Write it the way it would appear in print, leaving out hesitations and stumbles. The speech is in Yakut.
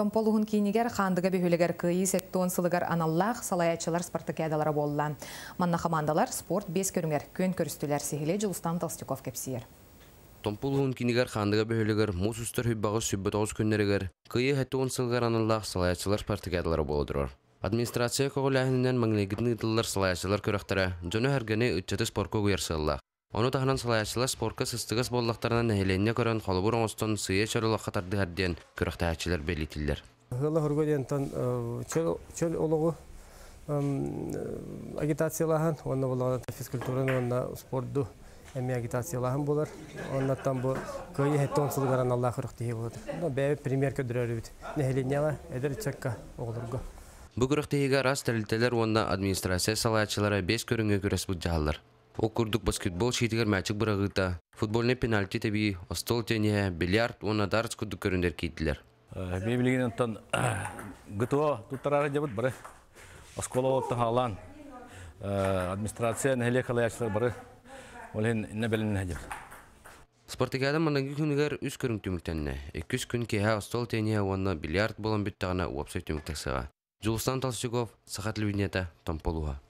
Томпо улууһун киинигэр Хаандыга бөһүөлэгэр Кыайыы 70 сылыгар аналлаах салайааччылар спартакиадалара буолла. Манна хамаандалар спорт биэс көрүҥэр күөн көрүстүлэр. Сиһилии Дьулустан Толстяков кэпсиир. Томпо улууһун киинигэр Хаандыга бөһүөлэгэр муус устар хүббаҕыс 29 күннэригэр Кыайыы 70 сылыгар аналлаах салайааччылар спартакиадалара буола турар. Администрация көҕүлээһининэн маҥнайгытын ыытыллар салайааччылар күрэхтэрэ дьону-сэргэни, ыччаты спорка угуйар сыаллаах. Ону таһынан салайааччылар спорка сыстыгас буоллахтарына нэһилиэнньэ көрөн холобур оҥостон сыыйа чөл олоххо тардыһар диэн күрэхтэһээччилэр бэлиэтииллэр. Ыла хорго диэнтэн чөл олоҕу агитациялааһын уонна буоллаҕына физкультураны уонна спорду эмиэ агитациялааһын буолар. Оннуттан бу Кыайыы 70 сылыгар аналлаах күрэхтэһии буолар. Бэйэбит пример көрдөрөрүбүт нэһилиэнньэҕэ, эдэр ыччакка, оҕолорго. Бу күрэхтэһиигэ араас тэрилтэлэр уонна администрация салайааччылара биэс көрүҥҥэ күрэс былдьаһаллар. Ол курдук баскетбол щитигэр мээчик быраҕыыта, футбольнай пенальти тэбии, остуол тенниһэ, бильярд уонна дартс курдук көрүҥнэр киирдилэр. Ми билигин онтон ГТО туттарары дьабыт бары оскуола оттон хаалаан администрация нэһилиэк халаячылар бары ол иһин инне бэлэмнэһэ дьабыт. Спартакиада маҥнайгы күнүгэр үс көрүҥ түмүктэннэ. Иккис күн киэһэ остуол тенниһэ уонна бильярд буолан бүттэҕинэ уопсай түмүк тахсыаҕа. Дьулустан Толстяков, Саха телевидениета, Томпо улууһа.